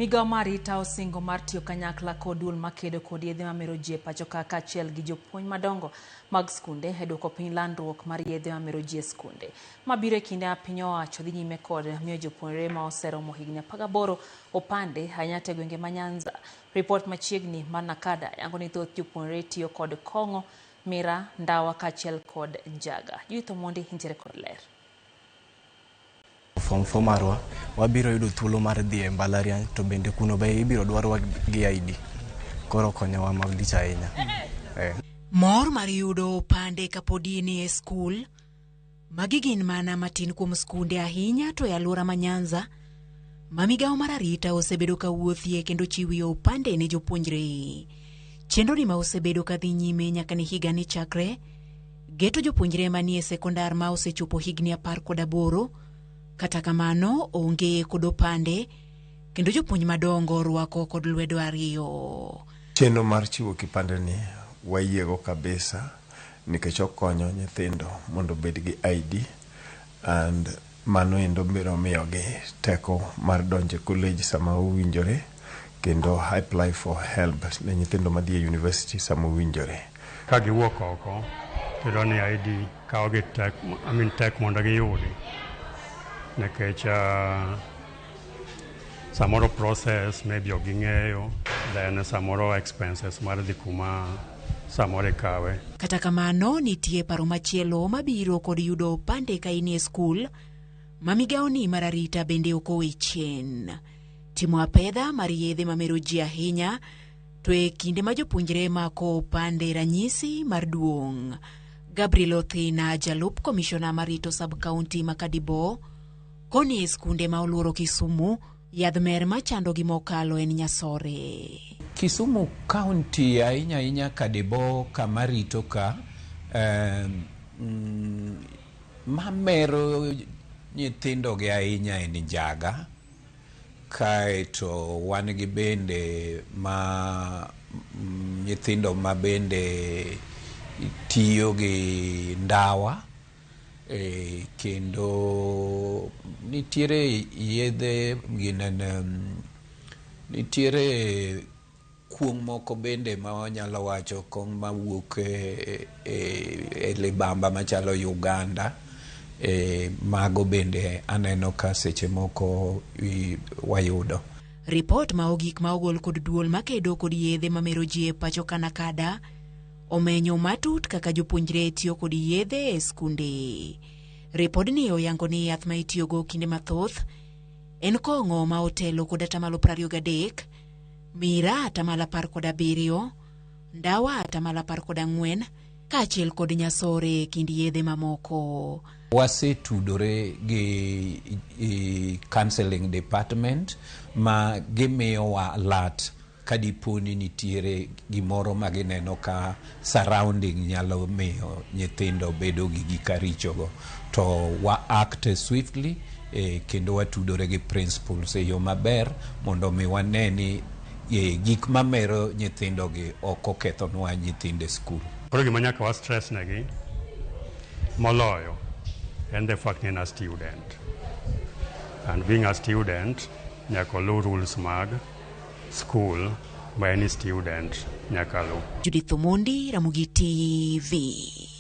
Migawo mar arita osingo mar tiyo kanyakla kod duol makedo kod yedhe mamero ji e pacho ka kaachiel gi jopuonj madongo mag skunde e duoko piny landruok mar yedhe mamero ji e skunde. Ma biro e kinde ma piny owacho dhi nyime kod miyo jopuonjre ma oseromo higni 18 opande ahinya to e gwenge ma Nyanza. Ripot machiegni mar NACADA yango ni thoth jopuonjre tiyo kod kong'o, miraa, ndawa kaachiel kod njaga. Judith Omondi nitiere kod ler. Form 4 marwa wabiro yudo thuolo mar dhi e mbalariany to bende kuno be ibiro dwarwa gi ID. Koro konyowa malich ahinya. Mor mar yudo opande kapod in e skul. Magi gin mana matin kuom skunde ahinya to e alwora ma Nyanza ma migawo mar arita osebedo ka wuothie kendo chiwo opande ne jopuonjre. Chenro ni ma osebedo ka dhi nyime nyaka ne higa ni chakre geto jopuonjre manie sekondar ma osechopo higni 18. Kata kamano onge kod opande kendo jopuonj madongo rwako kod lwedo ariyo. Chenro mar chiwo kipande ni wayiego kabisa nikech okonyo nyithindo mondo obed gi ID and mano endo biro miyogi teko mar donjo e college sama owinjore kendo apply for HELB ne nyithindo madhi e university sama owinjore. Ka giwuok oko tiyudo ni ID kawo gi tek, I mean, tek mondo giyudi nikech samoro process maybe ok ging'eyo, then samoro expenses mar dhi kuma samoro ikawe. Kata kamano nitie paro machielo mabiro kod yudo opande ka in e skul ma migawo ni mar arita bende ok owe chien. Timo apedha mar yedhe mamero ji ahinya to e kinde ma jopuonjre mako opande ranyisi mar duong'. Gabriel Othina, jalup komishona marito sub-county ma Kadibo, koni e skunde ma oluoro Kisumu, yadh mer machandogi mokalo en nyasore. Kisumu County ahinya ahinya Kadibo kama rito ka mamero nyithindo gi ahinya en njaga. Kaeto wan gi bende ma nyithindo ma bende tiyo gi ndawa, kendo nitiere yedhe ginene, nitiere kuong' moko bende ma wanyalo wacho kong' mawuok e libamba machalo Uganda. Mago bende aneno ka seche moko wayudo. Ripot ma ogik ma ogol kod duol makedo kod yedhe mamero ji e pacho ka NACADA omenyo matut kaka jopuonjre tiyo kod yedhe e skunde. Ripodni oyango ni yath ma itiyogo kinde mathoth en kong'o ma otelo kod 23%, miraa 17%, ndawa 14%, kaachiel kod nyasore e kind yedhe mamoko. Wasetudore gi counseling department ma gimiyowa alert ka dipo ni nitiere gimoro ma gineno ka surrounding nyalo miyo nyithindo bedo gi gik richogo, to wa act swiftly, kendo watudore gi principals e yo maber mondo mi wane ni gik mamero nyithindo gi ok okethonwa nyithindo e skul. Koro gima nyaka wa stress negi moloyo en the fact ni en a student, and being a student nyaka oluw rules mag school ma any student nyaka luw. Judith Omondi, Ramogi TV.